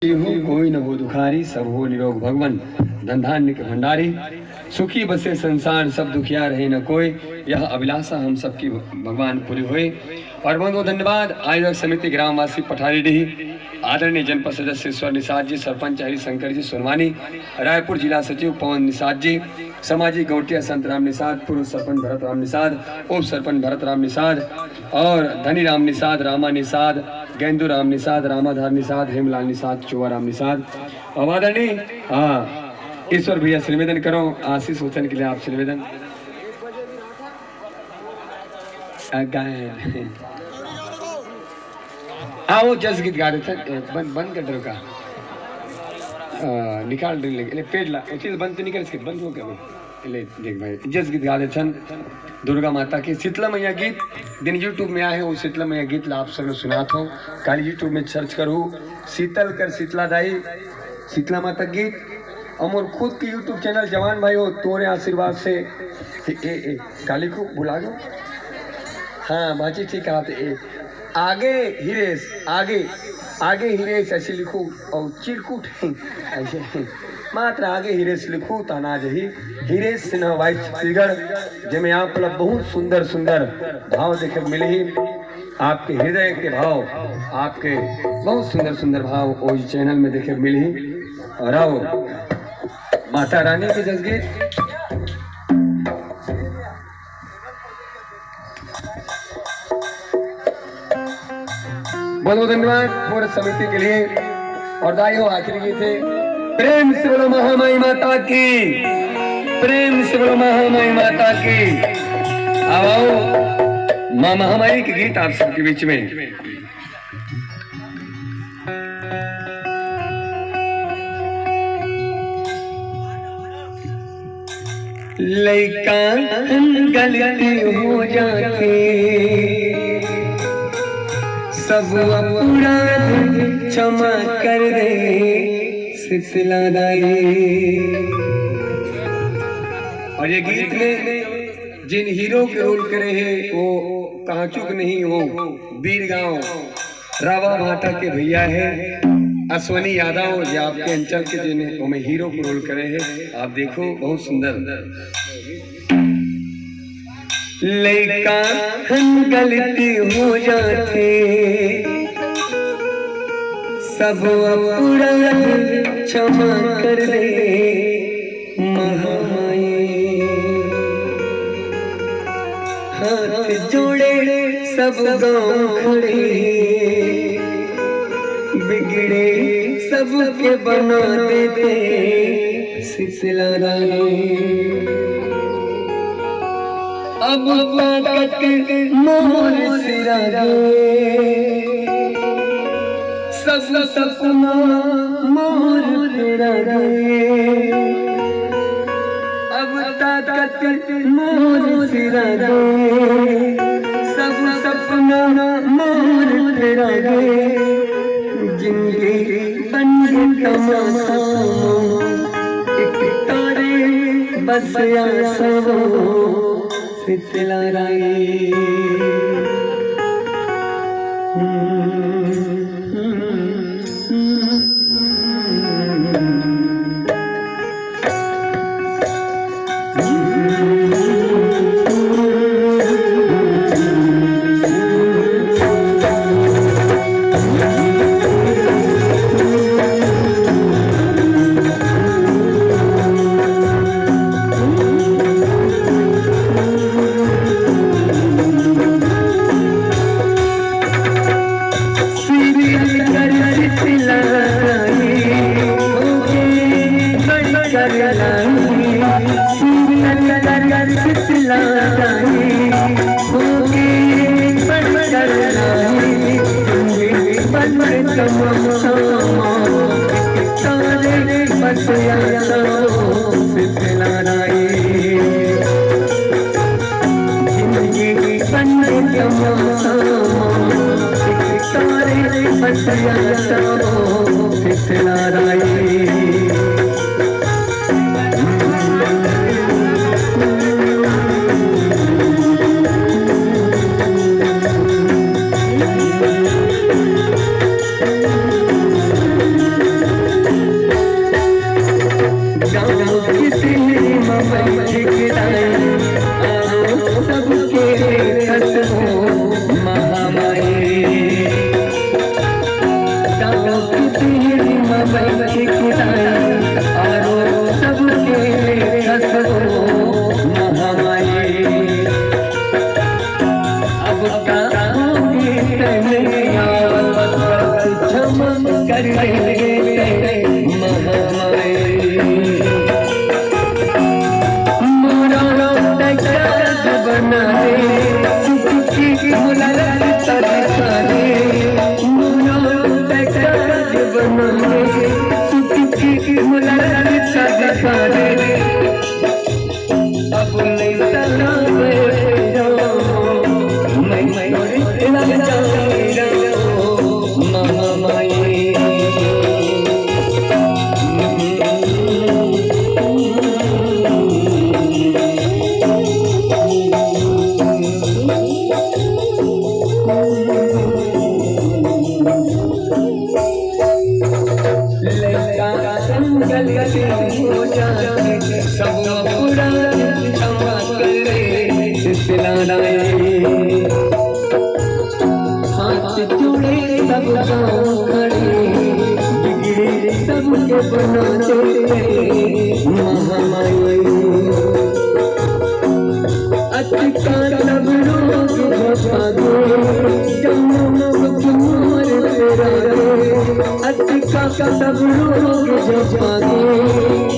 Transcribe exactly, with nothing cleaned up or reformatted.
हो कोई न हो दुखारी, सब हो निरोग भगवन, धन धान्य के भंडारी। सुखी बसे संसार, सब दुखिया रहे न कोई, यह अभिलाषा हम सबकी भगवान पूरी होए। और बहुत बहुत धन्यवाद आयोजक समिति ग्रामवासी पठारी डीह, आदरणीय जनपद सदस्य ईश्वर निषाद जी, सरपंच हरिशंकर जी सोनवानी, रायपुर जिला सचिव पवन निषाद जी, सामाजिक गौटिया संत राम निषाद, पूर्व सरपंच भरत राम निषाद, उप सरपंच भरत राम निषाद और धनी राम निषाद, रामा निषाद, गेंदू राम निषाद, रामाधार निषाद, हेमलाल निषाद, चोवा राम निषाद। अब आदरणीय, हाँ, ईश्वर भैया से निवेदन करो, आशीष वचन के लिए आपसे निवेदन। आ, गायन। आओ, जस गीत गा देते हैं। ए, बंद, बंद कर दो का। आ, निकाल दे, ले, ले, पेड़ ला, ए, चीज बंद तो निकल इसके, बंद हो गया वो। ले, देख भाई, जस गीत गा देते हैं। दुर्गा माता के शीतला मैया गीत, दिन YouTube में आए हैं, वो शीतला मैया गीत ला आप सब लोग सुनात हो। काली YouTube में search करू, शीतल कर शीतला दाई, शीतला माता गीत। और मोर खुद के YouTube channel जवान भाई हो, तोरे आशीर्वाद से, ए, ए, ए, काली को बुला दो। हाँ, बाजी ठीक कहा थे, ए, आगे हिरेश, आगे, आगे हिरेश ऐसे लिखो और चिरकुट ऐसे, मात्र आगे हिरेश लिखो, तना जही हिरेश सिन्हा वाइस छत्तीसगढ़, जेमे आप लोग बहुत सुंदर सुंदर भाव देखे मिले ही। आपके हृदय के भाव, आपके बहुत सुंदर सुंदर भाव ओही channel में देखे मिले ही। और आओ, माता रानी के जस गीत। बहुत बहुत धन्यवाद पूरे समिति के लिए। और दाई हो, आखिरी गीत है, प्रेम से बोलो महामाई माता की, प्रेम से बोलो महामाई माता की। अब आओ, माँ महामाई के गीत आप सबके बीच में। लइका हन गलती हो जाथे, सब अपराध क्षमा कर दे शीतला दाई। और ये गीत में जिन हीरो के रोल करे हैं, वो कहाँ चूक नहीं हो, बीर गांव रावा भाटा के भैया है अश्वनी यादव, जे आपके अंचल के, जिन्हें ओमे हीरो को रोल करे है। आप देखो, बहुत सुंदर। लइका हन गलती हो जाथे, सब अपराध क्षमा कर दे महामाई। हाथ जोड़े सब गांव खड़े, बिगड़े सबके बना देते शीतला रानी। अब ताकत मोर सिरा गे, सब सपना मोर तेरा गे। अब ताकत मोर सिरा गे, सब सपना मोर तेरा गे। जिंदगी बन गई तमाशा, एक तारे बस आशा वो शीतला रानी। महामाई। मोरा तैं कर्ज बना दे, सुख की मुलाकात दिखा दे। मोरा तैं कर्ज बना दे, सुख की मुलाकात दिखा दे। अब नहीं सहावे राम, मैं, मैं, मैं, मैं, महामाई। लइका संग गलती हो जाथे, सब अपराध क्षमा करे, शीतला रानी। हाथ जोड़े सब गाँव खड़े, बिगड़ी सबके बनाते महामाई। अटका सब रोग जपा दे, जन्म कुमार तेरा दे। अटका सब रोग जपा दे,